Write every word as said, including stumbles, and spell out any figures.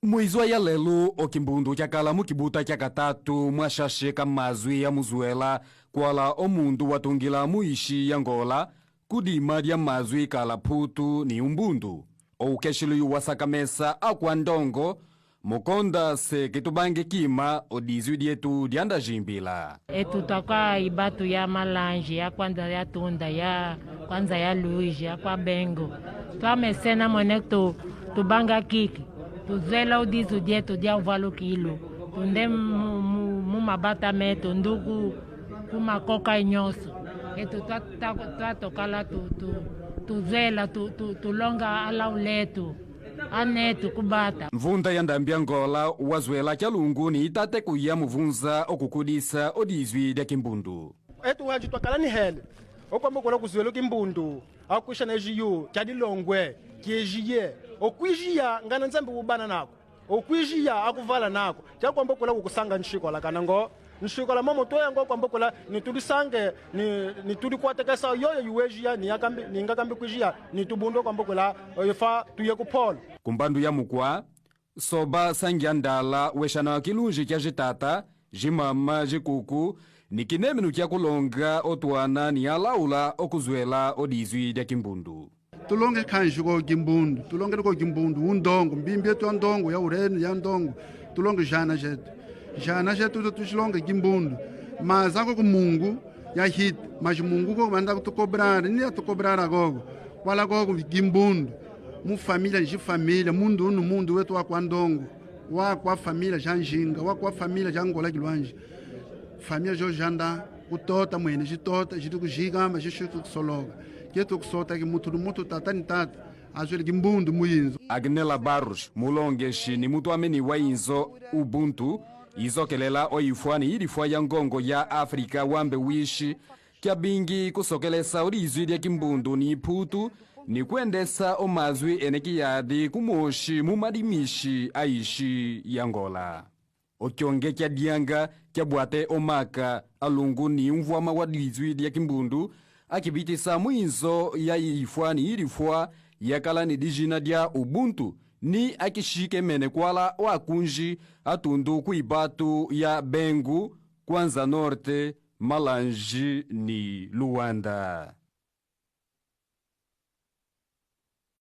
Mwizwa ya lelu, okimbundu kyakala mu kibuta kya katatu mwashashe ka mazwi ya muzwela kwala omundu watungila mu ishi ya Ngola, kudima dya mazwi kala putu ni umbundu. Oukeshilo yu wasakamesa akwa ndongo, mukonda se kitubange kima odizwi dyetu dyandajimbila. Etu twakwa ibatu ya malanji, ya kwanza ya tunda, ya kwanza ya luiji, ya kwa bengo. Twamesena mwene tu, tubanga kiki. Tuzwela udizu dyetu dya uvalukilu. Tunde mu, mu, mu mabata metu, nduku, ku makoka nyonso. Etu twa, twa, twatokala tu, tu, tuzwela tu, tu, tulonga alau letu. Anetu kubata. Mvunda ya Ndambi ya Ngola wazwela kyalungu ni itate kuya muvunza okukudisa odizwi dya kimbundu. Etu wanji twakala ni hele. Okwamba kula kuzwela kimbundu. Akwisha na ejiyu, kyadilongwe, kyejiye. Okwijiya, ngana Nzambi ubana nako. Okwijiya akuvala nako, kyakwamba kula kukusanga nshikola kana ngo nshikola momo tweya ngo kwamba kula nitulisange, ni, nitulikwatekesa yoyo yuwejiya ni yakambi, ni ngakambi kwijiya, nitubundwe kwamba kula oyo fa tuye ku polo. Kumbandu ya mukwa, soba sangya ndala weshana kilunji kya jitata, jimama, jikuku, ni kinemenu kya kulonga otwana ni alaula okuzwela odizwi dya kimbundu. Tulonge kanji ko kimbundu, tulongele ko kimbundu, undongo, mbimbi yetu ya ndongo, ya urenu, ya ndongo, tulonge jana jetu. Jana jetu tu-, tushilonge kimbundu. Maza ko kumungu, ya hit, maji mungu ko, banda kutukobrara, ni ya tukobrara koko. Kwala koko kimbundu. Mu familia, nji familia, mundu unu, mundu wetu wa kwa ndongo. Wa kwa familia ja njinga, wa kwa familia ja Ngola Kilwanji. Familia jo janda, kutota mwene, jitota, jiti kujikama, jishutu kusoloka. Ketu kusota ki mutu ni mutu, tata ni tata, azwele kimbundu mu yinzo. Agnela Barros, mulongeshi ni mutwameni wa inzo Ubuntu, izokelela oyifwa ni ilifwa ya ngongo ya Afrika wambe wishi, kyabingi kusokelesa olizwi lya kimbundu ni putu, ni kwendesa omazwi ene kiyadi kumoshi mu madimishi a ishi ya Ngola. Okyonge kyadyanga kyabwate omaka alungu ni umvwama wa lizwi lya kimbundu, akibitisa mwinzo ya ifwa ni ilifwa yakala ni dijina dya Ubuntu, ni akishikemene kwala wakunji atundu ku ibatu ya Bengu, Kwanza Norte, Malanji ni Luanda.